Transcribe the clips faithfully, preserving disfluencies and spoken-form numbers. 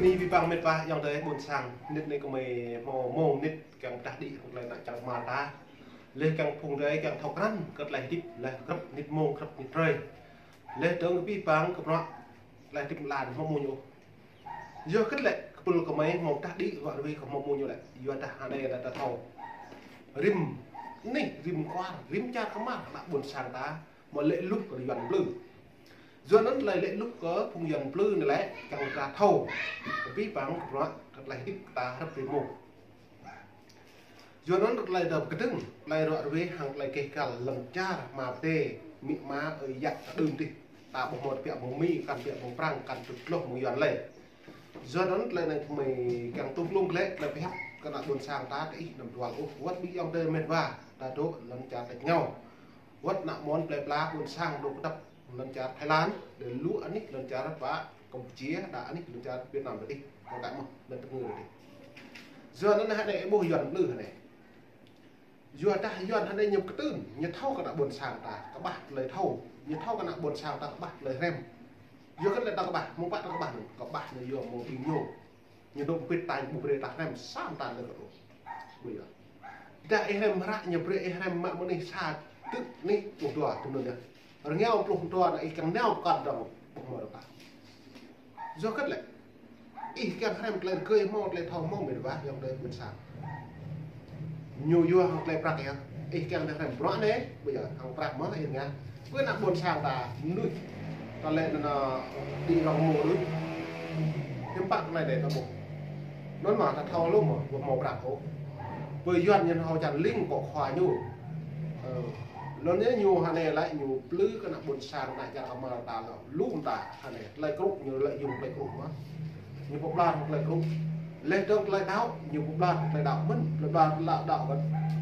Abih bang met wa ayŏng adơi ƀôn sang, mơnit anai gơmơi hmâo mông mơnit kiăng pơdah đĭ hăng tơlơi ană čar Kama ta. Laih kiăng phung adơi kiăng thâo krăn kơ tơlơi hơdip, laih grăp mơnit mông, grăp mơnit hrơi. Laih dơ̆ng abih bang kơ bruă tơlơi hơdip lăn hmâo mông ñu. Yua hơget lĕ kơpul gơmơi hmâo pơdah đĭ ruă ruê kơ hmâo mông ñu lĕ? Yua dah anai lĕ ta thâo. Rĭm anih, rĭm kwar, rĭm čar Kama, ană ƀôn sang ta hmâo lê̆ luh kơ Yuan plư. Yua anŭn tơlơi lê̆ luh kơ phung Yuan plư anai lĕ kiăng ta thâo. Abih bang kơ bruă kơ tơlơi hơdip ta hrăp rĭm mông. Yua anŭn tơlơi dŏ kơdơ̆ng, tơlơi ruă ruê hăng tơlơi keh kăl lŏn čar, mă pơdai, amĭ ama, ơi yă, ta đưm dih. Ta ƀu hmâo tơbiă mơ̆ng Mi, kăn tơbiă mơ̆ng Prăng, kăn tŭ tloh mơ̆ng Yuan lơi. Yua anŭn tơlơi anai gơmơi kiăng tŭ glông glaĭ, tơlơi pơhiăp kơ ană ƀôn sang ta, tơ ih anăm dual ôh, wơ̆t ƀing ayŏng adơi met wa, ta dŏ lŏn čar tač rơngiao. Wơ̆t ană mơnuih plơi pla ƀôn sang dŏ pơdăp lŏn čar Thái Lan, đơi lu anih lŏn čar pă Campuchia, đa anih lŏn čar Việt Nam tơ dih, kâo kăi mơ̆, lŏn tơngư tơ dih. Yua anŭn hă anai ih ƀuh Yuan plư hă anai. Yua dah Yuan hă anai ñu kơtưn, ñu thâo kơ ană ƀôn sang ta, kơƀah tơlơi thâo, ñu thâo kơ ană ƀôn sang ta kơƀah tơlơi hrăm. Yua hơget lĕ ta kơƀah, mơ̆ng pă ta kơƀah anŭn, kơƀah anŭn yua mơ̆ng ƀing ñu. Ñu dŏ pĭt tañ ƀu brơi ta hrăm sa mơta lĕ kơ ôh. Ƀu yơh. Dah ih hrăm hră ñu brơi ih hrăm mă mơ̆ng anih sa tơ̆ anih pluh dua tơnun yơh. Rơngiao pluh dua anai ih kiăng nao pơkŏn dơ̆ng ƀu hmâo rơpa. Yua hơget lĕ? Ih kiăng hrăm tơlơi rơgơi hmâo, tơlơi thâo hmâo, met wa ayŏng adơi ƀôn sang. Ñu yua hăng tơlơi prăk yơh. Ih kiăng tơlơi hrăm bruă anai, ƀu yơh hăng prăk mơ̆ ih ngă. Pơ ană ƀôn sang ta mơnuih, ta lĕ anŭn đĭ rŏng mơ̆ đôč. Hiư̆m pă tơlơi anai ta ƀuh. Anŭn mơ̆ ta thâo lu mơ̆, ƀu hmâo prăk ôh. Pơ Yuan ñu hmâo čan ling kŏ khua ñu. Ơ, anŭn yơh ñu hă anai lĕ ñu plư kơ ană ƀôn sang ană čar Kama ta lĕ lu mơta hă anai. Tơlơi krŭ ñu lĕ yŭng tơlơi krŭ mơ̆. Ñu pơblang tơlơi krŭ. Laih dơ̆ng tơlơi đaŏ, ñu pơblang tơlơi đaŏ mơ̆n, tơlơi đaŏ, tơlơi đaŏ kơ.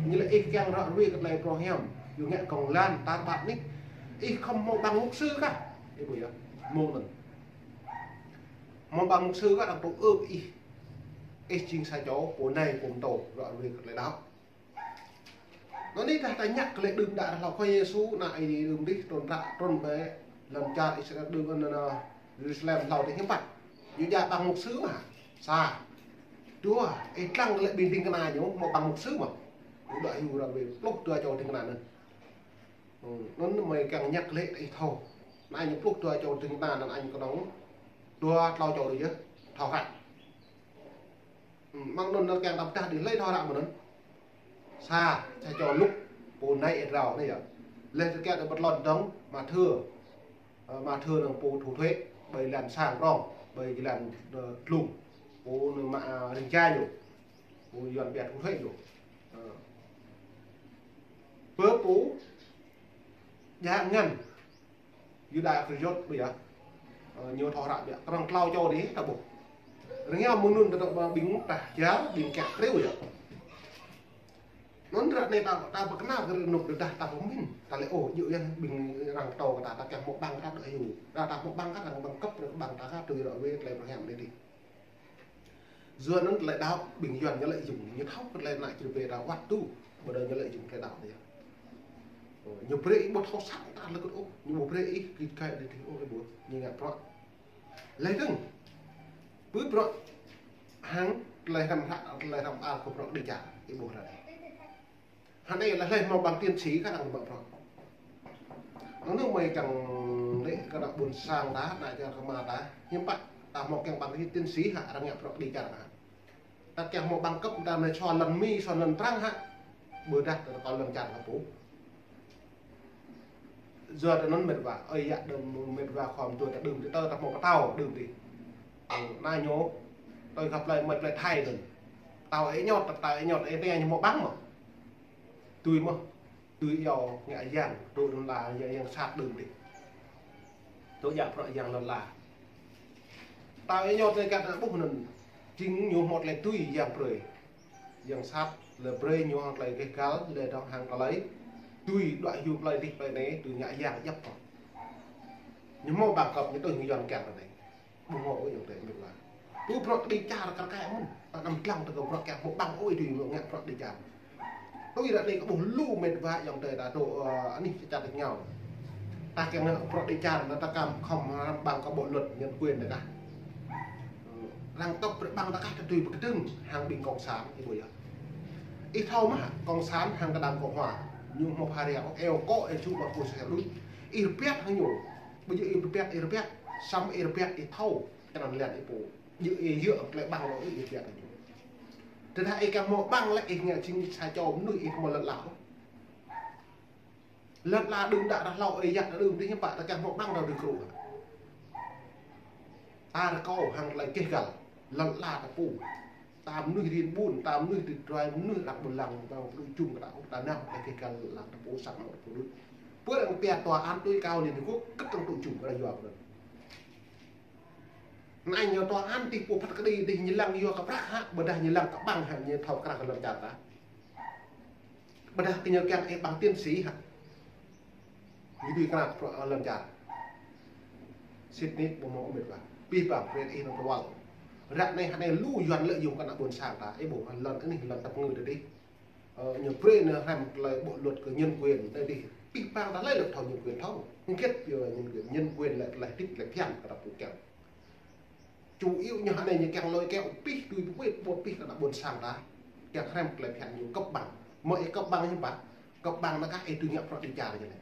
Ñu lĕ ih kiăng ruă ruê kơ tơlơi pơhiăp, yua ngă kông lan tar ƀar anih. Ih khŏm hmâo ƀăng mục sư kah? Ih ƀuh yơh, mơ̆ng anŭn. Hmâo ƀăng mục sư kah arăng tŭ ư ih. Ih jing sa čô pô nai pô pơtô ruă ruê kơ tơlơi đaŏ. Anŭn ih dah ta ngă kơ lĕ đưm đă hlâo Khua Yêsu ană Ơi Adai đưm dih trŭn prăk trŭn pơ lŏn čar Israel đưm anŭn, anŭn Jerusalem hlâo dih hiư̆m pă. Ñu djă ƀăng mục sư mơ̆? Sa. Dua, ih lăng kơ lĕ ƀing ding kơna ñu hmâo ƀăng mục sư mơ̆? Ñu dŏ hyu ră ruê pluh dua čô ding kơna anŭn. Ơ, anŭn gơmơi kiăng ngă kơ lĕ ih thâo. Anŭn ñu pluh dua čô ding kơna anŭn ñu kơnơ̆ng dua tlâo čô đôč yơh thâo hră. Ơ, mơ̆ng anŭn anŭn kiăng ta pơdah đĭ hlơi thâo hră mơ̆ng anŭn. Sa, sa čô Luk, pô nai êdrao anai yơh. Laih tơkĕt đơi pơtlon dơ̆ng, Mathiơ. Ơ, Mathiơ anŭn pô thu thuế, ƀơi jơlan sang prong, ƀơi jơlan, ơ, tlung. Pô anŭn mă, ơ, ring jai ñu. Pô Yuan pia thu thuế ñu. Ơ. Pơ pô djă ngăn. Yuđa Iskariôt ƀu yơh. Ơ, ñu thâo hră ƀiă. Kơnơ̆ng tlâo čô dih ta ƀuh. Rơngiao mơ̆ng anŭn ta dŏ ƀing prah jar, ƀing kiă kriu yơh. Anŭn ră anai ta, ta pơkơnăl kơ rơnŭk rơđah ta pơmĭn. Ta lĕ ôh, djơ̆ yơh ƀing arăng pơtô kơ ta, ta kiăng hmâo ƀăng kah dŏ hyu. Ră ta hmâo ƀăng kah, arăng ƀăng kơp, ƀăng ta kah, tui ră ruê tơlơi pơhiăp anai dih. Yua anŭn tơlơi đaŏ ƀing Yuan ñu lĕ yŭng, ñu thâo kơ tơlơi ană čư̆ pê ta wăt tŭ, ƀu djơ̆ ñu lĕ yŭng tơlơi đaŏ anai yơh. Ơ, ñu brơi ih ƀu thâo sat ta lơkŭt ôh, ñu ƀu brơi ih git gai dih ôh, ih ƀuh, ñu ngă bruă. Laih dơ̆ng, pơ bruă hăng tơlơi hrăm hră, tơlơi hrăm ƀar kơ bruă kơđi čar, ih ƀuh ră anai. Hă anai lĕ hlơi hmâo bằng tiến sĩ kah arăng mă bruă. Anŭn gơmơi kiăng lĕ kơ ană ƀôn sang ta, ană čar Kama ta, hiư̆m pă ta hmâo kiăng bằng tiến sĩ hă arăng ngă bruă kơđi čar hă. Ta kiăng hmâo bằng cấp ta mơ̆ sua lŏn Mi, sua lŏn Prăng hă. Ƀôdah ta rơkâo lŏn čar kơ pô. Yua tơ anŭn met wa, ơi yă đưm met wa khua mơtuă ta đưm dih, tơ ta hmâo pơtao đưm dih. Ơ, anai ñu, tui kơ plơi mơ̆ plơi Thái anŭn. Pơtao ơi ñot, pơtao ơi ñot, ơi tê ñu hmâo bằng mơ̆. Tui mơ̆, tui yua ngă yang, tui lŏn la, yang, yang sat đưm dih. Tui djă bruă yang lŏn la. Pơtao ơi ñot anai kah ta ƀuh anŭn. Jing ñu hmâo tơlơi tui yang brơi. Yang sat lĕ brơi ñu hăng tơlơi gêh gal, lĕ dơ̆ng hăng tơlơi tui dŏ hyu plơi dih plơi anai, tui ngă yang djŏp kơ. Ñu hmâo bằng cấp ñu tui ñu Yuan kiăng anai. Ƀu hmâo ôh ayŏng adơi met wa. Tui bruă kơđi čar kar kaĭ mơ̆n. Ta anăm lăng tơ kơ bruă kiăng hmâo bằng ôh tui ngă bruă kơđi čar. Tui ră anai kơ ƀuh lu met wa ayŏng adơi ta dŏ, ơ, anih čar tač rơngiao. Ta kiăng ngă bruă kơđi čar, ta khŏm, khŏm hrăm bằng kơ bộ luật nhân quyền anai kah. Ơ, Arăng tŏk brơi ƀăng ta kah ta tui pơkơdơ̆ng hăng ƀing cộng sản, ih ƀuh yơh. Ih thâo mơ̆, cộng sản hăng kơ đảng cộng hòa, ñu hmâo pha ria, eo kŏ, eo čŭ, ƀăng kô̆ sĕ lui. Ih rơpiăt hăng ñu. Ƀu djơ̆ ih rơpiăt, ih rơpiăt. Samơ̆ ih rơpiăt, ih thâo. Kơ anŭn lĕ ih pô. Djơ̆ ih yơh, klĕ ƀăng rŏ ih rơpiăt hăng ñu. Tơdah ih kiăng hmâo ƀăng lĕ ih ngă jing sa čô mơnuih ih hmâo lŏn ala. Lŏn ala đưm đă ră hlâo ơi yă đưm dih hiư̆m pă ta kiăng hmâo ƀăng ră đưm kru. Ta rơkâo hăng tơlơi keh găl. Lŏn ala ta pô. Ta mơnuih rin ƀun, ta mơnuih rin djuai, mơnuih ră ƀu lăng, ta pơđu jum kơ ta, ta nao tơlơi keh găl lŏn ala ta pô sat mơ̆ ta pô đôč. Pơ arăng pia tòa án tối cao Liên Hợp Quốc, kơt arăng pơđu jum kơ ta yua kơ ta. Anai ñu tòa án dih pô phat kơđi dih ñu lăng yua kơ prăk hă, ƀôdah ñu lăng kơ ƀăng hă, ñu thâo krah kơ lŏn čar ta. Ƀôdah kơ ñu kiăng ih ƀăng tiến sĩ hă. Ñu tui krah prăk lŏn čar. Sĭt nik ƀu hmâo ôh met wa. Pih ƀăng, brơi ih nao tơwăl. Ră anai hă anai lu Yuan lợi dụng kơ ană ƀôn sang ta. Ih ƀuh lŏn anih lŏn tơpơngư ta dih. Ơ, ñu brơi nao hrăm tơlơi bộ luật kơ nhân quyền ta dih. Pih ƀăng ta lơi lăp thâo nhân quyền thâo. Hơget yua nhân quyền, nhân quyền lĕ tơlơi hdĭp tơlơi phiăn kơ ta pô kiăng. Chủ yếu ñu hă anai ñu kiăng lôi kéo pih tui pơpŭ ƀô̆ pih kơ ană ƀôn sang ta. Kiăng hrăm tơlơi phiăn ñu cấp bằng. Mơ̆ ih cấp bằng hiư̆m pă? Cấp bằng anŭn kah ih tui ngă prăk đi čar ñu lĕ.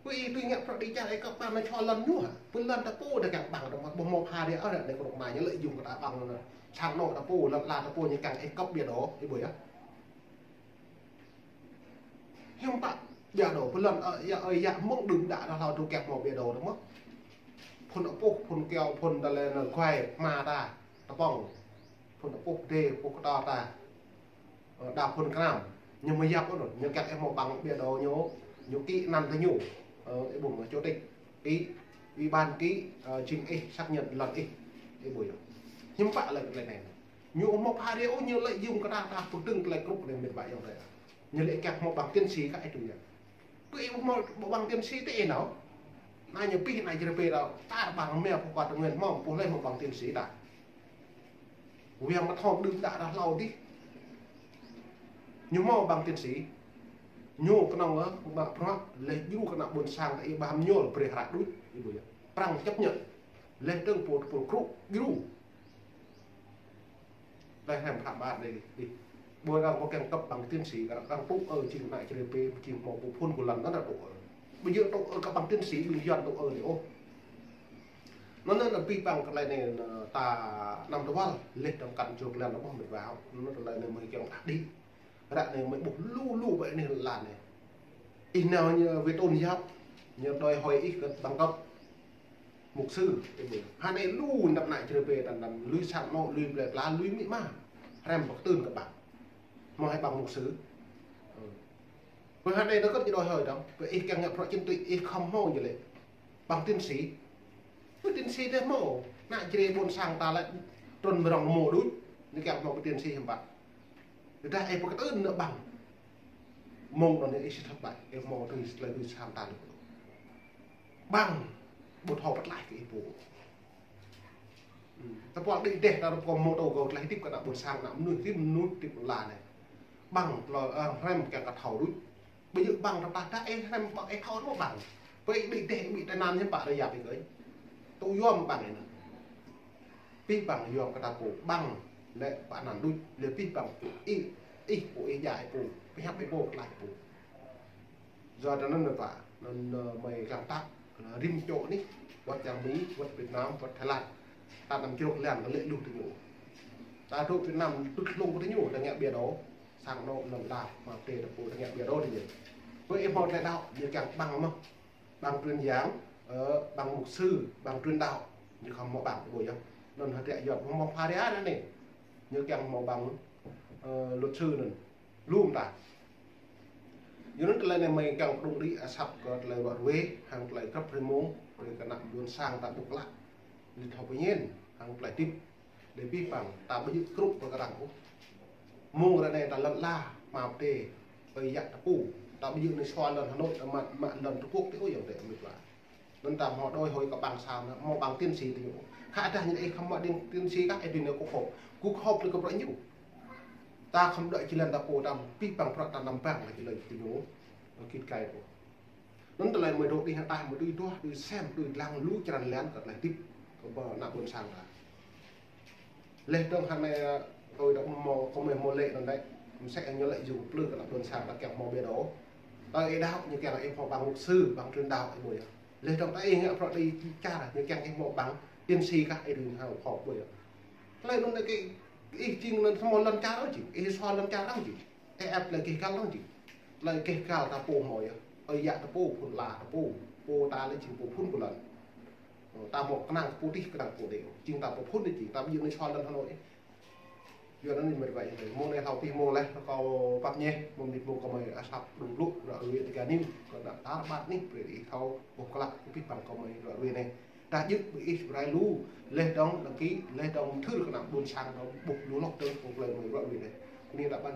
Pơ ih tui ngă prăk đi čar ih cấp bằng anŭn čô lŏn ñu hă? Pơ lŏn ta pô ta kiăng bằng ta ƀu hmâo pha ria ôh ră anai kơ rŏk ma ñu lợi dụng kơ ta ƀăng anŭn. Sang anŏ ta pô, lŏn ala ta pô ñu kiăng ih cấp bia đỏ, ih ƀuh yơh. Hiư̆m pă bia đỏ pơ lŏn, ơ, yă, ơi yă mơ̆ng đưm đă ră hlâo tŭ kiăng hmâo bia đỏ tŭ mơ̆. Phŭn apŭh, phŭn keo, phŭn tơlơi anŭn guai, ma ta, tơpŏng. Phŭn apŭh dê, apŭh kơto ta. Ơ, đa phŭn kơnam. Ñu mơ̆ yap anŭn, ñu kiăng ih hmâo ƀăng bia đỏ ñu, ñu ký anăn tơ ñu. Ơ, ih ƀuh mơ̆ chủ tịch, ký, ủy ban ký, ơ, jing ih xác nhận lŏn ih. Ih ƀuh yơh. Hiư̆m pă lĕ tơlơi anai. Ñu hmâo pha ria ôh, ñu lợi dụng kơ ta, ta pơkơdơ̆ng tơlơi kru anai met wa ayŏng adơi. Ñu lĕ kiăng hmâo bằng tiến sĩ kah ih tui ngă. Pơ ih hmâo bằng tiến sĩ tơ ih nao. Anai ñu pih anai jrê pê đao. Ta ƀăng mia pô kơ tơngen hmâo, pô lĕ hmâo bằng tiến sĩ ta. Wiăng mă thâo đưm đă ră hlâo dih. Ñu hmâo bằng tiến sĩ. Ñu kơnơ̆ng ơ, mă prăk, lĕ djru kơ ană ƀôn sang ta ih ƀam ñu brơi hră đôč, ih ƀuh yơh. Prăng chấp nhận. Lĕ tơ̆ng pô, pô kru, djru. Tơlơi hrăm hră ƀar anai dih. Ƀuh arăng pô kiăng cấp bằng tiến sĩ, arăng tŭ ơ jing ană jrê pê, jing hmâo pô phŭn kơ lŏn anŭn tŭ ơ. Ƀu djơ̆ tŭ ơ cấp bằng tiến sĩ, ƀing Yuan tŭ ơ anai ôh. Anŭn anŭn pih ƀăng tơlơi anai, ta năm tơwăl, lĕ tơ̆ng kăn jrôk lăn ôh met wa. Anŭn tơlơi anai mơ̆ kiăng tah đĭ. Ră anai mơ̆ ƀuh lu lu ƀơi anih lŏn ala anai. Ih nao ñu wơ̆t tôn giáo, ñu đòi hỏi ih kơ bằng cấp mục sư, ih ƀuh. Hă anai lu năp ană jrê pê tăn tăn, lui sang anŏ, lui plơi pla, lui amĭ ama. Hrăm pơkơdơ̆ng kơ ƀăng. Hmâo hĕ bằng mục sư. Ơ. Pơ hă anai ta kơt ñu đòi hỏi dong. Pơ ih kiăng ngă prăk chính trị, ih khŏm hmâo ñu lĕ. Bằng tiến sĩ. Pơ tiến sĩ tơ hmâo. Ană jrê ƀôn sang ta lĕ trŭn mơ̆ng rŏng mơ̆ đôč. Ñu kiăng hmâo pơ tiến sĩ hiư̆m pă. Tơdah ih pơkơdơ̆ng nao ƀăng. Mơ̆ng anŭn ih sĭt thất bại, ih hmâo tui tơlơi tui sam ta lĕ. Ƀăng, ƀu thâo pơtlaih kơ ih pô. Tơpă đĭ dêh ta rơp kơ mơ̆ tŭ kơ tơlơi hơdip kơ ană ƀôn sang ană mơnuih, hơdip mơnuih hơdip lŏn ala anai. Ƀăng, tơlơi, ơ, hrăm kiăng kơ thâo đôč. Ƀu djơ̆ ƀăng tơpă ta ih hrăm ƀăng ih thâo mơ̆ ƀăng. Pơ ih đĭ dêh ih ƀu tai nạn hiư̆m pă rơyap ih kơ. Tŭ yom ƀăng ih anŭn. Pih ƀăng yom kơ ta pô ƀăng lĕ pơanăn đôč, lĕ pih ƀăng ih, ih pô ih djă ih pô, pơhiăp ih pô, pơklaih ih pô. Yua anŭn met wa, anŭn, ơ, mơi kiăng tăk, anŭn rĭm čô anih, wơ̆t yang Mi, wơ̆t Việt Nam, wơ̆t Thái Lan. Ta năm jrôk lăn kơ lĕ lu tơ ñu. Ta dŏ Việt Nam tŭt hlung kơ tơ ñu, ta ngă bia đỏ, sang anŏ lŏn ala, mă tê ta pô ta ngă bia đỏ tơ ñu. Pơ ih hmâo tơlơi đaŏ, ñu kiăng ƀăng mơ̆. Bằng truyền giảng, ơ, bằng mục sư, bằng truyền đạo, ñu khŏm hmâo bằng, ih ƀuh yơh. Anŭn hơdră Yuan hmâo pha ria anai. Ñu kiăng hmâo bằng, ơ, luật sư anŭn. Lu mơta. Yua anŭn tơlơi anai mơi kiăng pơđŭng đĭ asăp kơ tơlơi ruă ruê, hăng tơlơi krăp hrơi mông, brơi kơ ană ƀôn sang ta ƀuh klă. Lĕ thâo pơñen, hăng tơlơi hơdip. Lĕ pih ƀăng, ta ƀu djơ̆ kru pơ kơ arăng ôh. Mơ̆ng ră anai ta lŏn ala, mă tê, ơi yă ta pô. Ta ƀu djơ̆ anai sua lŏn Hà Nội, ta mă, mă lŏn Trung Quốc tơ ôh ayŏng adơi met wa. Anŭn ta hmâo đòi hỏi kơ ƀăng sang anŭn, hmâo bằng tiến sĩ tơ ñu. Khă dah ñu ih khŏm mă đing tiến sĩ kah ih tui nao quốc hội. Quốc hội tơ kơ prăk ñu. Ta khŏm đuaĭ jơlan ta pô ta pih ƀăng prăk ta năm ƀăng lĕ jơlan tơ ñu. Kit kai pô. Anŭn tơlơi mơi dŏ đih hăng ta mơi tui duah, tui sem, tui lăng lu črăn lăn kơ tơlơi hơdip kơ ƀơ ană ƀôn sang ta. Laih dơ̆ng hăng anai, ơ, tui dŏ mơ̆, kơ mơi mơ̆ lĕ anŭn đĕ. Mơsĕ ñu lĕ jung plư kơ ană ƀôn sang ta kiăng hmâo ƀiă đô. Tơ ih đaŏ ñu kiăng ih hmâo ƀăng mục sư, ƀăng truyền đạo ih mơi yơh. Laih dơ̆ng ta ih ngă prăk đi čar, ñu kiăng ih hmâo ƀăng tiến sĩ kah ih đing hmâo hmâo ƀiă yơh. Tơlơi anŭn lĕ kơ ih jing anŭn hmâo lŏn čar ôh jing, ih sua lŏn čar ôh jing. Ih ĕp lĕ kih kal lŏn jing. Tơlơi kih kal ta pô hmâo yơh. Ơi yă ta pô, phun la ta pô. Pô ta lĕ jing pô phun kơ lŏn. Ơ, ta mơ̆ kơnang pô tih, kơnang pô đeo. Jing ta pô phun đĕ jing, ta ƀu djơ̆ anai sua lŏn Hà Nội. Yua anŭn mơi ƀai yơh. Mơ̆ng anai hlâo pih mơ̆ng laih, kâo pap ñeh, mơ̆ng anai mơ̆ng kơ mơi asăp đung blŭ, ră ruai Dega News, kơ ană tar ƀar anih, brơi ih thâo, ƀuh klă, kơ pih păng kơ mơi ră ruai anai. Ta jơ̆ ƀơi ih rai lu, laih dơ̆ng đăng ký, laih dơ̆ng mơthưr kơ ană ƀôn sang dơ̆ng, ƀuh lu lŏk dơ̆ng, ƀuh tơlơi mơi ră ruai anai. Anai ta ƀăn